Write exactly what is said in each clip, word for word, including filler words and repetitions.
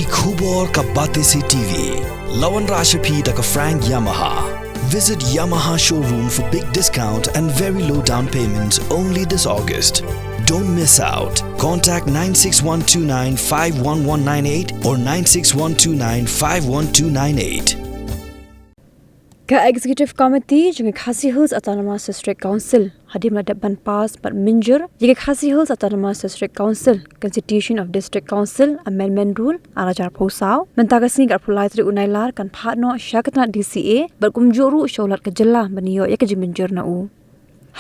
Ki khubor ka Batesi T V. La wanrah sha phi da ka Frank Yamaha. Visit Yamaha showroom for big discount and very low down payment only this August. Don't miss out. Contact nine six one two nine five one one nine eight or nine six one two nine five one two nine eight. Ka Executive Committee jong ka Khasi Hills Autonomous District Council hadien ba la dep ban pass bad mynjur ïa ka Khasi Hills Autonomous District Council Constitution of District Council Amendment Rule ar hajar arphew saw, mynta ka sngi ka arphew lai tarik u Nailar kan phah noh sha ka tnat D C A bad kumjuh ruh sha u Lat ka jylla ban ïoh ïa ka jingmynjur na u.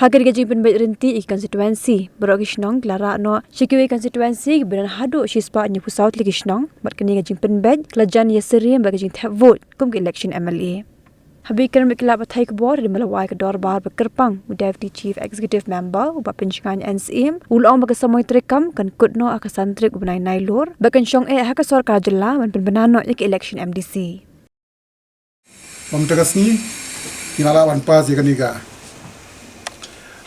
Ha kane ka jingpynbeit ryntih ïa ki constituency, baroh ki shnong ki la rah noh sha kiwei ki constituency kiba don haduh shispah hynñiewphew saw tylli ki shnong, bad kane ka jingpynbeit ka la jan ïasyriem bad ka jingthep vote kum ka election M L A. Haba ïakren bad ki lad pathai khubor hadien ba la wai ka dorbar ba kyrpang, u Deputy Chief Executive Member u Bah Pynshngaiñ N Syiem u la ong ba ka samoi treikam kan kut noh ha ka san tarik u bnai Nailur bad kan shong eh ha ka sorkar jylla ban pynbna noh ïa ka election M D C. Mynta ka sngi ngi la lah ban pass ïa kane ka,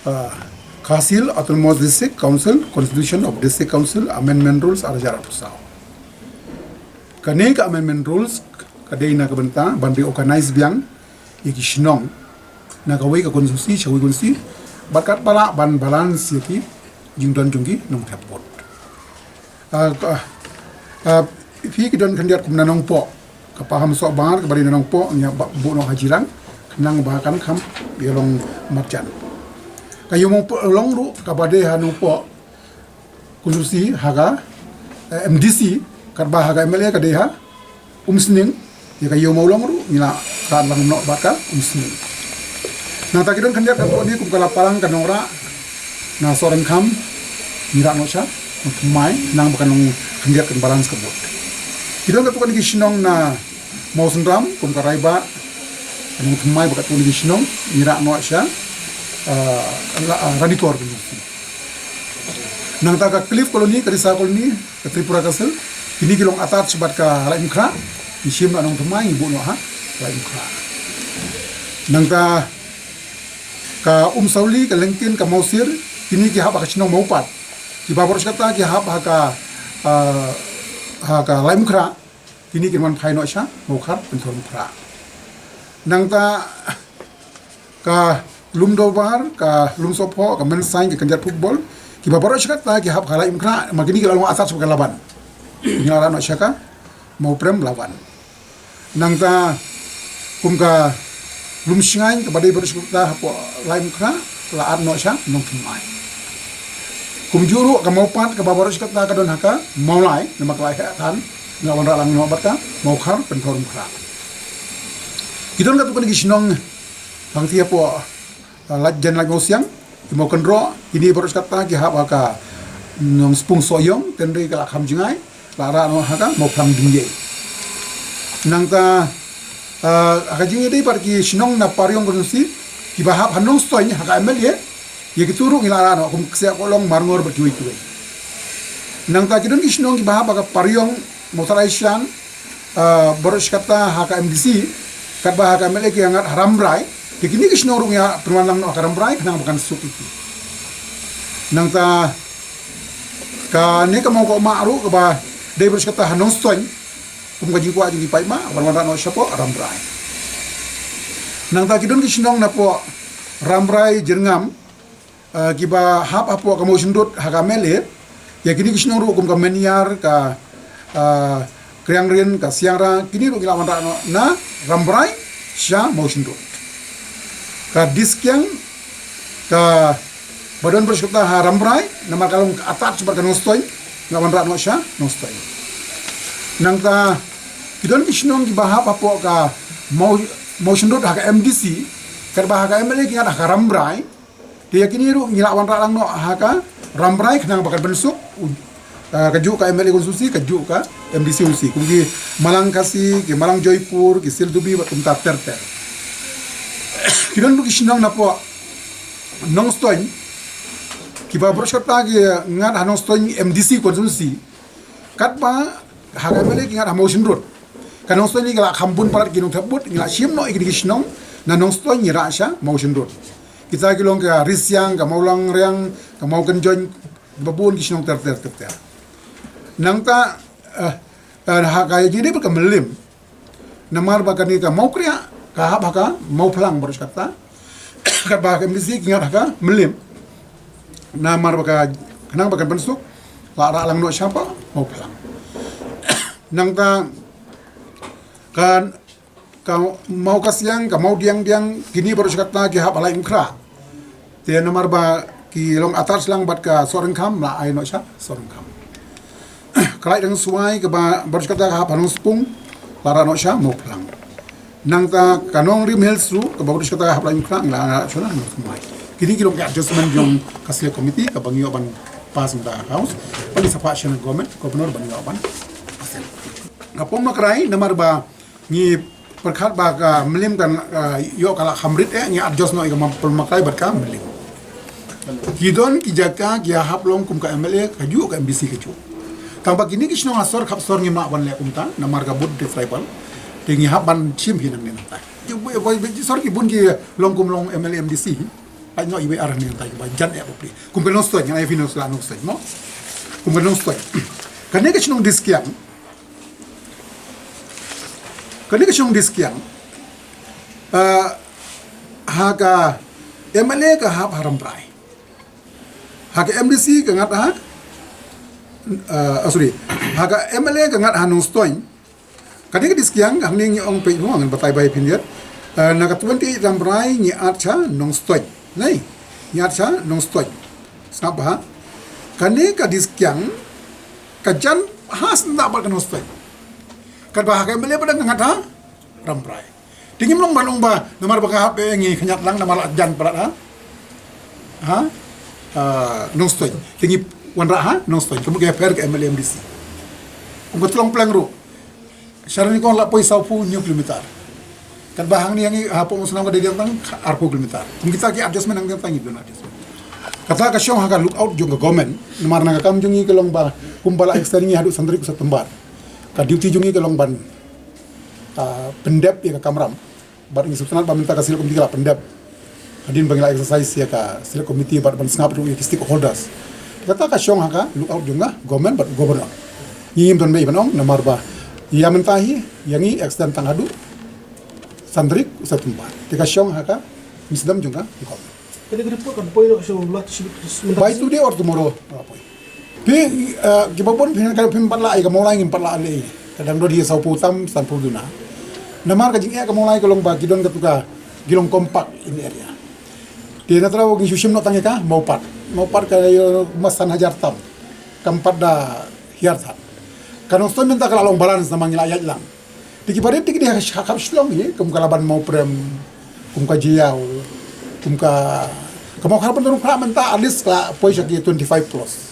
ah, Khasi Hills Autonomous District Council Constitution of District Council Amendment Rules ar hajar arphew saw. Kane ka Amendment Rules ka dei na ka bynta ban reorganize biang ïa ki shnong na kawei ka constituency sha kawei constituency, bad katba lah ban balance ïa ki jingdon jong ki nongthep vote. Ah, ah, ah, phi ki don khyndiat kum na Nongpoh, ka Pahamsohbar kaba dei na Nongpoh ngi hap buh noh ha Jirang khnang ba kan kham ïalong marjan. Ka Ïewmawlong ruh kaba dei ha Nongpoh constituency ha ka, eh, M D C, katba ha ka M L A ka dei ha Umsning, ïa ka Ïewmawlong ruh ngi la rah lang noh bad ka Umsning. Nangta ki don khyndiat katto katne kum ka Lapalang, ka Nongrah, na Sohryngkham ngi rah noh sha Nongthymmai khnang ba kan long khyndiat kan balance ka vote. Ki don katto katne ki shnong na Mawsynram kum ka Raibah, ka Nongthymmai bad katto katne ki shnong ngi rah noh sha, ah, la, ah, Ranikor. Nangta ka Cliff Colony, ka Risa Colony, ka Tripura Castle, kine ki long attach bad ka Laitumkhrah, ngi shim na Nongthymmai ngi buh noh ha Laitumkhrah. Nangta ka Umsawli, ka Lyngkien, ka Mawsir, kine ki hap ha ka shnong Mawpat. Kiba baroh shi katta ki hap ha ka, ah, ha ka Laitumkhrah, kine kin wan phai noh sha Mawkhar Pynthorumkhrah. Nangta ka Lumdorbar, ka Lumsohphoh, ka Mynsain, ka Kynjat Football, kiba baroh shi katta ki hap ha Laitumkhrah, ma kine ki la long attach bad ka Laban. Ngi la rah noh sha ka Mawprem Laban. Nangta kum ka Lumshngaiñ kaba dei baroh shi katta hapoh Laitumkhrah la add noh sha Nongthymmai. Kumjuh ruh ka Mawpat kaba baroh shi katta ka don ha ka Mawlai, namar ka la heh than, ngi la wanrah lang noh bad ka Mawkhar Pynthorumkhrah. Ki don katto katne ki shnong hangtei hapoh, ah, Laitjaiñ, Laitmawsiang, ki Mawkynroh, kine baroh shi katta ki hap ha ka Nongspung Sohiong, hynrei ka la kham jngai, la rah noh ha ka Mawphlang Dingïei. Nangta, ah, ha ka jingïadei bad ki shnong na Pariong constituency kiba hap ha Nongstoiñ ha ka M L A, ïa kito ruh ngi la rah noh kum Ksiah Kohlong, Marngor bad kiwei kiwei. Nangta ki don ki shnong kiba hap ha ka Pariong, Mawthadraishan, ah, baroh shi katta ha ka M D C, katba ha ka M L A ki ngat ha Rambrai, te kine ki shnong ruh ngi ïa pynwan lang noh ha ka Rambrai khnang ba kan suk ïa ki. Nangta kane ka Mawkohmah ruh kaba dei baroh shi katta ha Nongstoiñ, kum ka jingkwah jong ki paidbah, wan wanrah noh shapoh Rambrai. Nangta ki don ki shnong napoh Rambrai, Jyrngam, ah, kiba hap hapoh ka Mawshynrut ha ka M L A, ïa kine ki shnong ruh kum ka Mynïar, ka, ah, Kriangrin, ka Siangra, kine ruh ngi la wanrah noh na Rambrai sha Mawshynrut. Ka Diskiang, kaba don baroh shi katta ha Rambrai, namar ka long attach bad ka Nongstoiñ, ngi la wanrah noh sha Nongstoiñ. Nangta ki don ki shnong kiba hap hapoh ka Maw, Mawshynrut ha ka M D C, katba ha ka M L A ki ngat ha ka Rambrai, te ïa kine ruh ngi la wanrah lang noh ha ka Rambrai khnang ba kan pynsuk, u, ah, kajuh ka M L A constituency, kajuh ka M D C constituency. Kum ki Malang Khasi, ki Malang Joypur, ki Sildhubi bad kumta ter ter. Ki don ruh ki shnong napoh Nongstoiñ, kiba baroh shi katta ki ngat ha Nongstoiñ M D C constituency, katba ha ka M L A ki ngat ha Mawshynrut. Ka Nongstoiñ ka la kham bun palat ki nongthep vote, ngi la shim noh ïa kine ki shnong na Nongstoiñ ngi rah sha Mawshynrut. Kita ki long ka Risiang, ka Mawlangriang, ka Mawkynjoiñ, ba bun ki shnong ter ter ter ter. Nangta, eh, Eh, ha ka ïa kine bad ka Mylliem. Namar ba kane ka Mawkriah ka hap ha ka Mawphlang baroh shi katta. Katba ka M D C ki ngat ha ka Mylliem. Namar ba ka khnang ba kan pynsuk la rah lang noh sha Mawphlang. Nangta ka ka Mawkasiang, ka Mawdiangdiang, kine baroh shi katta ki hap ha Laitumkhrah. Te namar ba ki long attach lang bad ka Sohryngkham, la ai noh sha Sohryngkham. Ka Laitrangsuai kaba baroh shi katta ka hap ha Nongspung, la rah noh sha Mawphlang. Nangta ka Nongrim Hills ruh kaba baroh shi katta ka hap ha Laitumkhrah, la rah sha Nongsuai. Kine ki long ki adjustment jong ka Select Committee kaba ngi ïoh ban pass mynta ha House. Ba ngi sa phah sha government, governor ba ngi ïoh ban pass. Nga pom ma krai namar ba ngi pyrkhat ba ka Mylliem kan, ah, ïoh ka la kham rit eh, ngi adjust noh ïa ka ma-, pyrmakrai bad ka Mylliem. Ki don ki jaka ki hap long kum ka M L A kajuh, ka M D C kajuh. Tang ba kine ki shnong ha sor khap sor ngim lah ban leh kumta namar ka vote tribal. Te ngi hap ban shim hi nangne nangta. Ki bu-, bu-, bu-, sor ki bun ki long kum long M L A M D C hi. Ai noh iwei ar nangne nangta ba jan eh bapli. Kum ka Nongstoiñ, ngan ai phi Nongstoiñ, Nongstoiñ mo. Kum ka Nongstoiñ. Kane ka shnong Diskiang. Kane ka shnong Diskiang, ah, ha ka M L A ka hap ha Rambrai. Ha ka M D C ka ngat ha, ah, ah, sorry. Ha ka M L A ka ngat ha Nongstoiñ. Kane ka Diskiang, hangne ngi ong peit mo, ngan batai ba ïa phin ïa. Ah, na ka twenty-eight Rambrai ngi at sha Nongstoiñ. Nei, ngi at sha Nongstoiñ. Sngap bha. Kane ka Diskiang ka jan ha sngap bad ka Nongstoiñ. Katba ha ka M L A ba dang ka ngat ha Rambrai. Te ngim long ban ong ba namar ba ka hap eh ngi khñiat lang namar la jan palat ha. Ha? Ah, Nongstoiñ. Te ngi wanrah ha Nongstoiñ. Ka mut ka ïapher ka M L A M D C. Kum ka Tlong Pleng ruh. Sharon Kong la poi sawphew hynñiew kilometer. Katba hangne ïa ngi hapoh Umsnam ka dei tang arphew kilometer. Kum kita ki adjustment hangne tang ngi don adjustment. Kata ka shong ha ka lookout jong ka government. Namar na ka kam jong ngi ka long ba kumba la extend ngi haduh san tarik u September. Ka duty jong ngi ka long ban, ah, pyndep ïa ka kamram. Bad ngi sngewtynnat ba mynta ka Select Committee ka la pyndep. Hadien ba ngi la exercise ïa ka Select Committee bad ban sngap ruh ïa ki stakeholders. Kata ka shong ha ka lookout jong ka government bad governor. Ngi ngim don beit ban ong namar ba ïa mynta hi ïa ngi extend tang haduh san tarik u September. Te ka shong ha ka mynsiem jong ka government. Ka dei ka report kan poi noh sha u Lat Shibit Shibit. By today or tomorrow. Phi, eh, kiba bun phi, ka phim pat lah ïa ka Mawlai ngim pat lah leh. Ka dang don hi sawphew tam, sanphew duna. Namar ka jingeh ka Mawlai ka long ba ki don katu ka, ki long compact in area. Te na thaw ngi shu shim noh tang ïa ka Mawpat. Mawpat ka ïa mas san hajar tam. Kam pat da hiar than. Ka Nongstoiñ mynta ka la long balance namar ngi la ïaid lang. Te ki barit te ki dei ha khap Shillong hi, kum ka Laban Mawprem, kum ka Jaïaw, kum ka, ka Mawkhar Pynrung Phra mynta at least ka la poi sha ki twenty-five plus.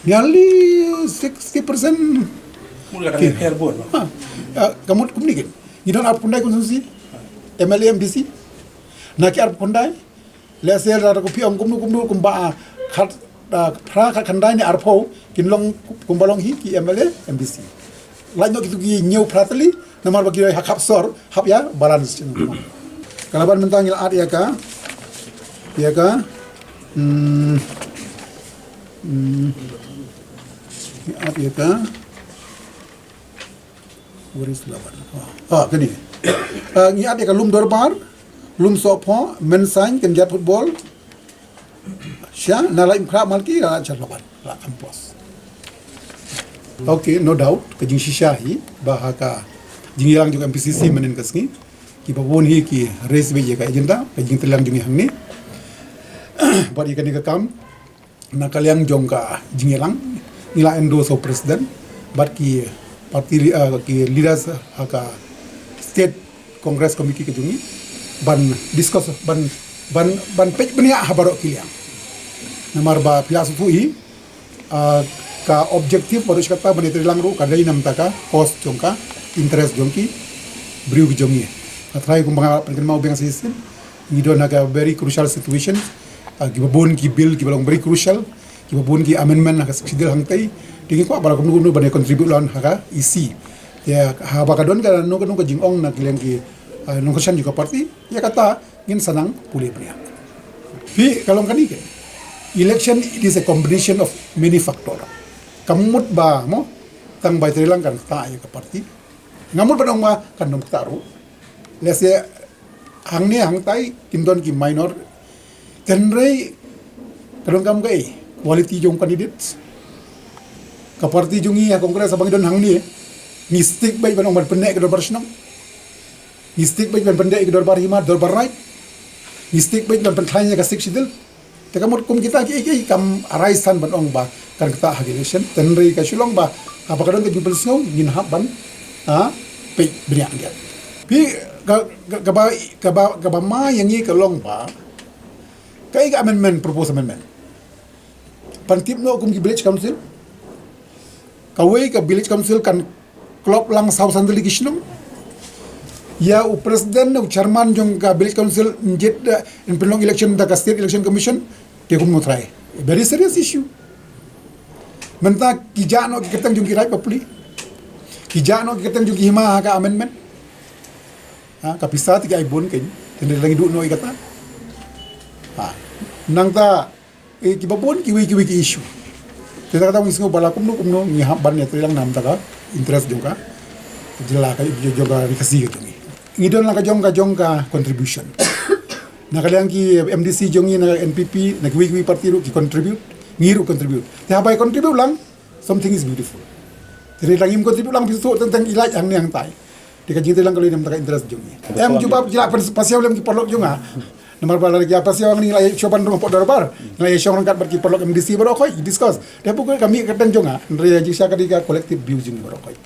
Nearly sixty percent. Mut ka dang pher bun. Ha, eh, ka mut kumne kin. Ngi don arphew khyndai constituency, M L A, M D C. Na ki arphew khyndai, lehse lada ko phi ong kumno kumno kumba, ah, khat, ah, phra khat khyndai ne arphew kin long kumba long hi ki M L A, M D C. Lait noh kitu ki hynñiew phra tylli namar ba ki dei ha khap sor hap ïa balance. Ka Laban mynta ngi la at ïa ka, ïa ka, hmm, hmm, ngi at ïa ka. Where is Laban? Ah, ah, kane. Ah, ngi at ïa ka Lum Dorbar, Lum Sohphoh, Mynsain, Kyndiat Football. Sha, na Laitumkhrah Malki, la sha Laban, la campus. Okay, no doubt, ka jingshisha hi, ba ha ka jingïalang jong M P C C mynhynnin ka sngi. Kiba bun hi ki raise beit ïa ka agenda, ka jingtreilang jong ngi hangne. Bad ïa kane ka kam, na ka liang jong ka jingïalang, ngi la endorse u president bad ki party li-, ah, ki leaders ha ka State Congress Committee ka jong ngi ban discuss, ban, ban, ban peit bniah ha baroh ki liang. Namar ba phi la sngewthuh hi, ah, ka objective baroh shi katta ban ïatreilang ruh ka dei na bynta ka cost jong ka interest jong ki briew ki jong ngi. Hynrei kumba nga la pynkynmaw biang sa shisien, ngi don ha ka very crucial situation. Ah, kiba bun ki bill kiba long very crucial, kiba bun ki amendment ha ka Sixth Schedule hangtei. Te ngi kwah ba la kumno kumno ban contribute lang ha ka E C. Te haba ka don kano kano ka jingong na ka liang ki, ah, nongkyrshan jong ka party, ïa kata ngin sa nang pule bniah. Phi, ka long kane ka election, it is a combination of many factor. Kam mut ba mo Tang bai trei lang kan ktah ïa ka party. Nga mut ban ong ba kan ym ktah ruh. Lehse hangne hangtai kin don ki minor. Tynrai ka donkam ka ei, quality jong candidates. Ka party jong ngi ha Congress haba ngi don hangne, ngi stick beit ban ong ban pynneh ka dorbar shnong. Ngi stick beit ban pynneh ka dorbar hima, dorbar raid. Ngi stick beit ban pynkhlaiñ ïa ka Sixth Schedule. Te ka mut kum kita kiei kiei kam arai san ban ong ba kan ktah ha ka election. Tynrai ka shu long ba haba ka don ka jingpynsngew ngin hap ban, ha, peit bniah ïa. Phi, ka, ka, kaba, kaba, kaba ma ïa ngi ka long ba kaei ka amendment, proposed amendment. Ban tip noh kum ki village council. Kawei ka village council kan klop lang saw san tylli ki shnong. Ïa u president, u chairman jong ka village council, njied da, yn pynlong election da ka State Election Commission, te kum u trai. A very serious issue. Mynta ki jah noh ki kyrteng jong ki raid bapli. Ki jah noh ki kyrteng jong ki hima ha ka amendment. Ha, ka pisa te ki ai bun kein. Te ngi dang duh noh ïa kata. Ha. Nangta eh, kiba bun kiwei kiwei ki issue. Te kata ngi sngew ba la kumno kumno ngi hap ban ïatrei lang namar ka interest jong ka jylla, ka jong ka ri Khasi ka jong ngi. Ngi don lang ka jong ka jong ka contribution. Na ka liang ki M D C jong ngi, na N P P, na kiwei kiwei party ruh ki contribute, ngi ruh contribute. Te haba contribute lang, something is beautiful. Te lada ngim contribute lang, phi shu teng teng ïaid hangne hangtai. Te ka jingtrei lang ka long namar ka interest jong ngi. Em jubab, jia pyn-, pasiaw lem ki paralok jong nga. Namar ba lada jia pasiaw ngi la ïa shu ban rung hapoh dorbar, ngi la ïa shong ryngkat bad ki paralok M D C baroh khoit, discuss. Te hapoh ka mih ka kyrteng jong nga, hynrei jingshisha ka dei ka collective view jong ngi baroh khoit.